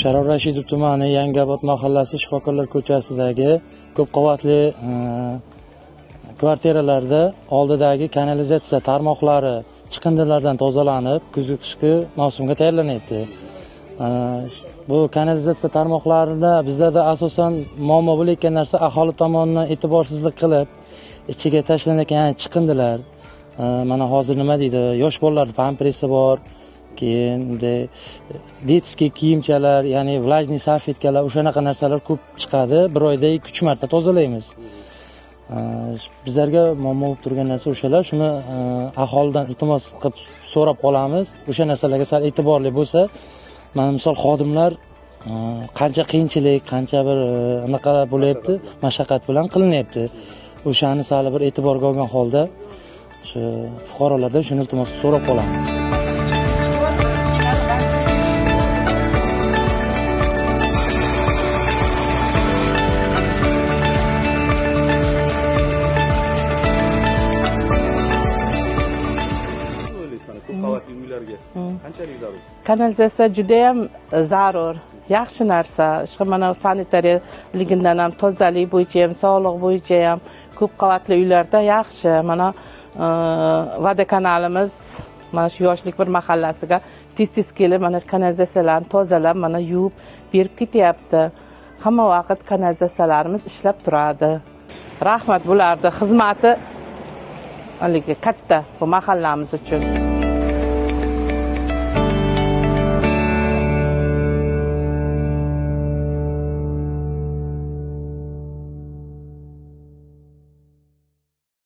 Sharof Rashidov tumani Yangiobod mahallasi Shifokorlar ko'chasidagi ko'p qavatli kvartiralarda oldidagi kanalizatsiya tarmoqlari chiqindilardan tozalanib, kuzgi qishki mavsumga tayyorlanyapti. Bu kanalizatsiya tarmoqlarida bizlarda asosan muammo bo'layotgan narsa aholi tomonidan e'tiborsizlik qilib, ichiga tashlanayotgan chiqindilar. Mana hozir nima deydi, yosh bolalar pampersi bor, keyin bunday детский kiyimchalar, ya'ni влажный salfetkalar, o'shanaqa narsalar ko'p chiqadi. Bir oyda 2-3 marta tozalaymiz. Bizlarga muammo bo'lib turgan narsa o'shalar. Shuni aholidan iltimos qilib so'rab qolamiz. O'sha narsalarga sal e'tiborli bo'lsa, mana misol xodimlar qancha qiyinchilik, qancha bir anaqa bo'lyapti, mashaqqat bilan qilinyapti. O'shani sal bir e'tiborga olgan holda shu fuqarolardan shuni iltimos qilib so'rab qolamiz. Ko'p qavatli uylarga qanchalik zarur? Kanalizatsiya judayam zarur, yaxshi narsa. Ishqi mana sanitariyaligidan ham, tozalik bo'yicha ham, sog'liq bo'yicha ham ko'p qavatli uylarda yaxshi. Mana vodokanalimiz mana shu Yoshlik bir mahallasiga tez-tez kelib mana shu kanalizatsiyalarni tozalab, mana yuvib berib ketyapti. Hamma vaqt kanalizatsiyalarimiz ishlab turadi. Rahmat, bularni xizmati haligi katta bu mahallamiz uchun.